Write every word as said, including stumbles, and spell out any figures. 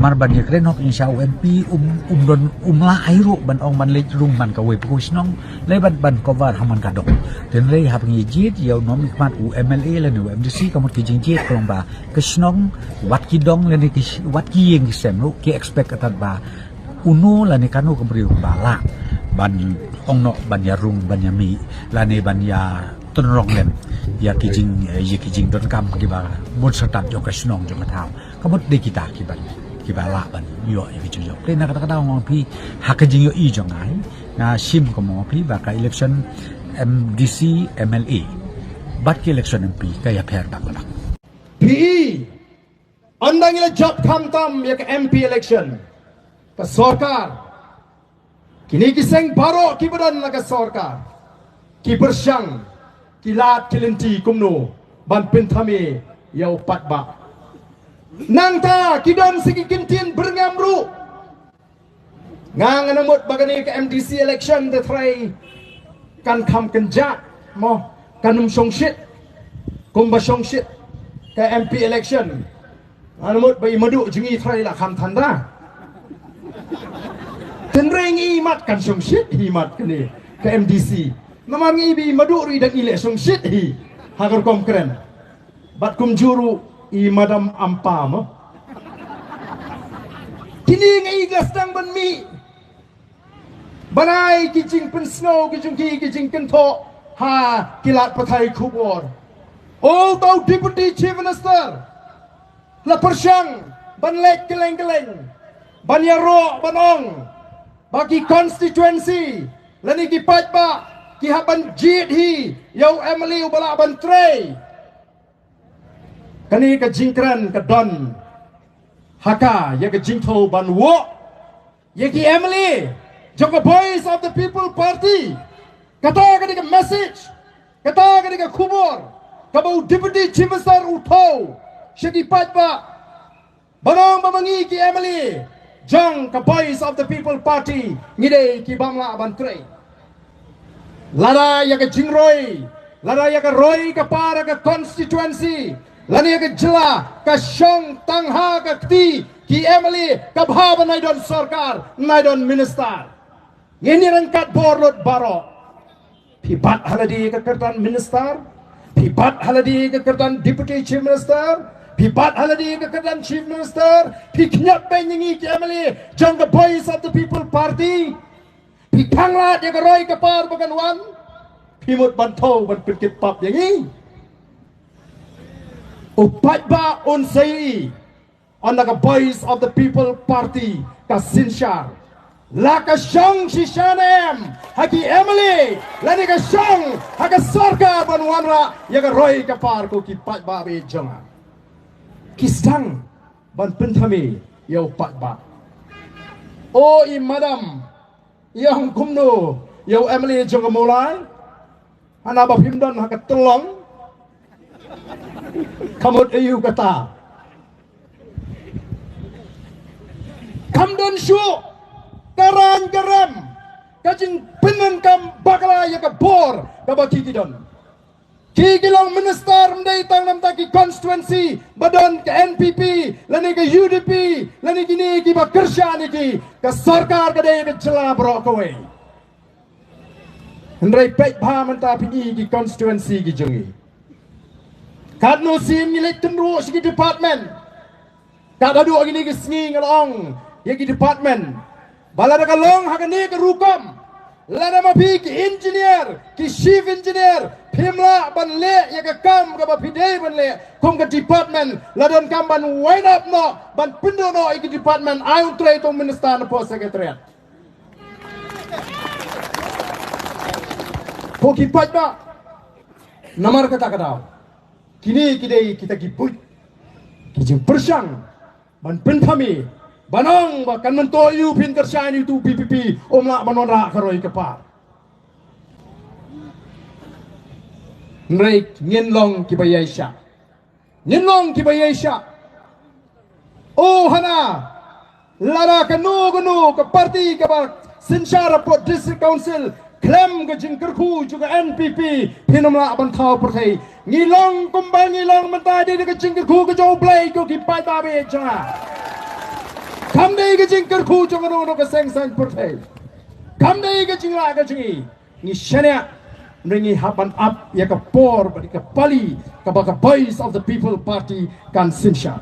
Mar ban ïakren hok ïa sha u M P um, um don, um lah ai ruh ban ong ban leit rung man kawei pa kawei shnong, lei ban, ban cover ha man ka dong. Hynrei hap ngi jied ïa u nongmihkhmat u M L A lane u M D C, ka mut ki jingjied ka long ba ka shnong, wat ki dong lane ki sh-, wat ki ïing ki sem ruh ki expect ka tad ba uno lane kano ka briew ba lah ban ong noh, ban ïa rung, ban ïa mih lane ban ïa tynrong lem ïa ki jing, eh, ïa ki jingdonkam kiba bun syrtat jong ka shnong jong ka thaw. Ka mut dei kita kiban, kiba lah ban ïoh ïa ki jingjop. Te na kata ka daw nga ong phi, ha ka jingïohi jong nga, nga shim, ka ong phi ba ka election M D C, M L A bad ka election M P ka ïapher bak la bak. Phi i, ynda ngi la jop khamtam ïa ka M P election, ka sorkar, kine ki seng baroh kiba don la ka sorkar, ki pyrshang, ki lad ki lynti kumno ban pynthame ïa u paidbah. Nangta ki don sa ki kyntien byrngem ruh. Nga, ngan mut ba kane ka M D C election te trai kan kham kynjah mo, kan ym shongshit kumba shongshit ka M P election. Ngan mut ba i Madu jong ngi trai la kham than da. Hynrei ngi mat kan shongshit hi mat kane ka M D C. Namar ngi ba i Madu ruh i dang i leh shongshit hi ha ka rukom kren. Bad kumjuh ruh i Madam Ampa mo. Kine ngi la sdang ban mih ban ai ki jingpynsngew, ki jingki, ki jingkynthoh ha ki lad pathai khubor. O, uto u Deputy Chief Minister la pyrshang ban leit kylleng kylleng ban ïaroh ban ong ba ki constituency lane ki paidbah ki hap ban jied hi ïa u M L A uba lah ban trei. Kane ka jingkren ka don ha ka ïa ka jingthaw ban wad ïa ki M L A jong ka Voice of the People Party. Kata ka dei ka message, kata ka dei ka khubor kaba u Deputy Chief Minister u thaw sha ki paidbah. Ban ong ba ma ngi ki M L A jong ka Voice of the People Party ngi dei ki bym lah ban trei. Lada ïa ka jingroi, lada ïa ka roi ka par ka constituency lane ïa ka jylla ka shong tang ha ka kti ki M L A, ka bha ba nai don sorkar, nai don minister. Ngin ïa ryngkat bor lut baroh. Phi bat ha lade ka kyrdan minister, phi bat ha lade ka kyrdan deputy chief minister, phi bat ha lade ka kyrdan chief minister, phi kñiap beiñ ïa ngi ki M L A jong ka Voice of the People Party. Phi khanglad ïa ka roi ka par ba kan wan, phi mut ban thaw ban pynkit pap ïa ngi. U paidbah un sa ïohi. Ynda ka Voice of the People Party ka synshar, la ka shong shisha ne em ha ki M L A lane ka shong ha ka sorkar ban wanrah ïa ka roi ka par ko ki paidbah ba ïeit jong nga. Ki sdang ban pynthame ïa u paidbah. O i madam, ïa ong kumno ïa u M L A jong ka Mawlai? Hana ba phim don ha ka tyllong. Ka mut aïu kata? Kam don shuh ka rang ka rem, ka jingpyndonkam bakla ïa ka bor kaba ki ki don. Ki ki long minister ym dei tang namar ki constituency ba don ka N P P lane ka U D P lane kine kiba kyrshan ïa ki. Ka sorkar ka dei ka jylla baroh kawei. Hynrei peit bha mynta phi ki constituency ki jong ngi. Katno sien ngi leit tynruh sha ki department. Kat haduh kine ki sngi nga la ong ïa ki department ba lada ka long ha kane ka rukom, lada ma phi ki engineer, ki chief engineer, phim lah ban leh ïa ka kam kaba phi dei ban leh kum ka department, la donkam ban wind up noh, ban pynduh noh ïa ki department, ai un trei uto u minister na poh secretariat. Ko ki paidbah, namar kata ka daw kine ki dei kita ki buit, ki jingpyrshang ban pynthame, ban ong ba kan myntoi ïa u phin kyrshan ïa uto u V P P, um lah ban wanrah ka roi ka par. Hynrei ngin long kiba ïaishah. Ngin long kiba ïaishah. O hana, lada kano kano ka party kaba synshar hapoh District Council khlem ka jingkyrkhu jong ka N P P, phin ym lah ban thaw pyrthei. Ngi long kumba ngi long mynta dei da ka jingkyrkhu ka jong U Blei ko ki paidbah ba ïeit jong nga. Kam dei ka jingkyrkhu jong kano kano ka seng saiñ pyrthei. Kam dei ka jinglah ka jong ngi. Ngi shaniah, ngi hap ban ap ïa ka por bad ïa ka pali kaba ka Voice of the People Party kan synshar.